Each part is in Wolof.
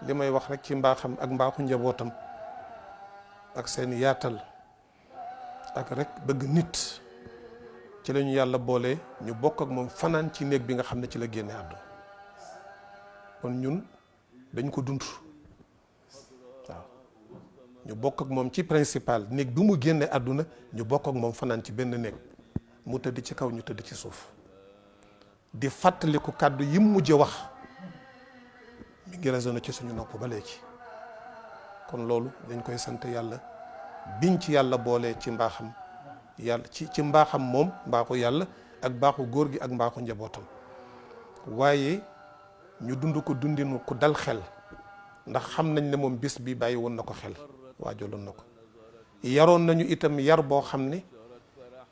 li may wax rek ci mbaaxam ak mbaaxu njabootam ak seen yaatal ak rek bëgg nit ci lañu yàlla boole ñu bokk ak moom fanaan ci néeg bi nga xam ne ci la génne àdduna kon ñun dañ ko dund waaw ñu bokk ak moom ci principal néeg bi mu génne àdduna ñu bokk ak moom fanaan ci benn néeg mu tëdd ci kaw ñu tëdd ci suuf di fàttaliku kàddu yi mu mujj wax mi ngi résonné ci suñu nopp ba léegi kon loolu dañ koy sant yàlla biñ ci yàlla boolee ci mbaaxam yàlla ci mbaaxam moom mbaaxu yàlla ak mbaaxu góor gi ak mbaaxu njabootam waaye ñu dund ko dundinu ku dal xel ndax xam nañ ne moom bis bi bàyyi woon na ko xel waajaloon na ko yaroon nañu itam yar boo xam ne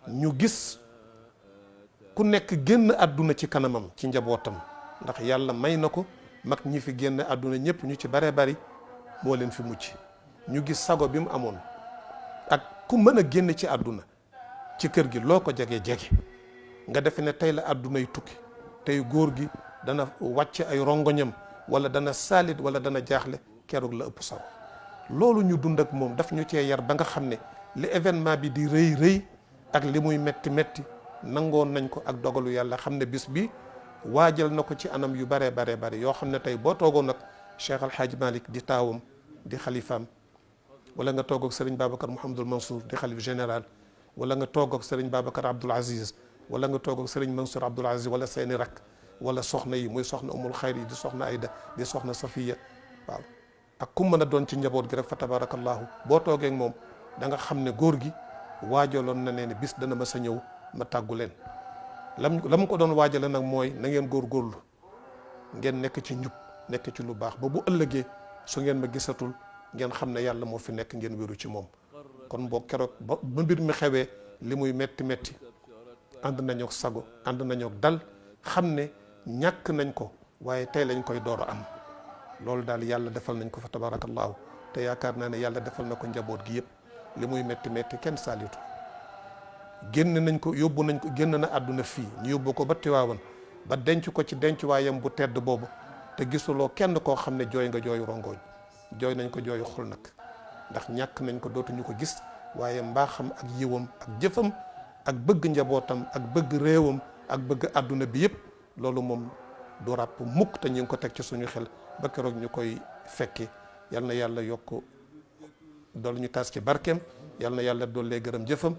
ñu gis ku nekk génn àdduna ci kanamam ci njabootam ndax yàlla may na ko mag ñi fi génn àdduna ñëpp ñu ci bare bari moo leen fi mucc ñu gis sago bi mu amoon ak ku mën a génn ci àdduna ci kër gi loo ko jege nga defe ne tey la àddunay tukki tey góor gi dana wàcc ay rongoñam wala dana saalit wala dana jaaxle keroog la ëpp sago loolu ñu dund ak moom daf ñu cee yar ba nga xam ne li événement bi di rëy ak li muy metti nangoon nañ ko ak dogalu yàlla xam ne bis bi waajal na ko ci anam yu bare yoo xam ne tey boo toogoon nag Cheikh Al Hadj Malick di taawam di xalifaam wala nga toog ak Serigne Babacar Mouhamadul Mansour di xalif général wala nga toog ak Serigne Babacar Abdoul Aziz wala nga toog ak Serigne Mansour Abdoul Aziz wala seeni rak wala soxna yi muy soxna Umul Xayr yi di soxna Ayda di soxna Safiya waaw ak ku mën a doon ci njaboot gi rek fa tabarakallahu boo toogee ak moom da nga xam ne góor gi waajaloon na ne bis dana ma sa ñëw ma tàggu leen lam ko doon waajale nag mooy na ngeen góorgóorlu ngeen nekk ci njub nekk ci lu baax ba bu ëllëgee su ngeen ma gisatul ngeen xam ne yàlla moo fi nekk ngeen wéru ci moom kon boo keroog ba mbir mi xewee li muy metti ànd nañu ak sago ànd nañu ak dal xam ne ñàkk nañ ko waaye tey lañ koy door a am loolu daal yàlla defal nañ ko fa tabarakallahu te yaakaar naa ne yàlla defal na ko njaboot gi yëpp li muy metti kenn saalitu génn nañ ko yóbbu nañ ko génn na àdduna fii ñu yóbbu ko ba Tiwaawan ba denc ko ci dencuwaayam bu tedd boobu te gisuloo kenn koo xam ne jooy nga jooyu rongoñ jooy nañ ko jooyu xol nag ndax ñàkk nañ ko dootuñu ko gis waaye mbaaxam ak yiwam ak jëfam ak bëgg njabootam ak bëgg réewam ak bëgg àdduna bi yëpp loolu moom du ràpp mukk te ñu ngi ko teg ci suñu xel ba keroog ñu koy fekke yal na yàlla yokk dool ñu taas ci barkeem yal na yàlla dool lee gërëm jëfam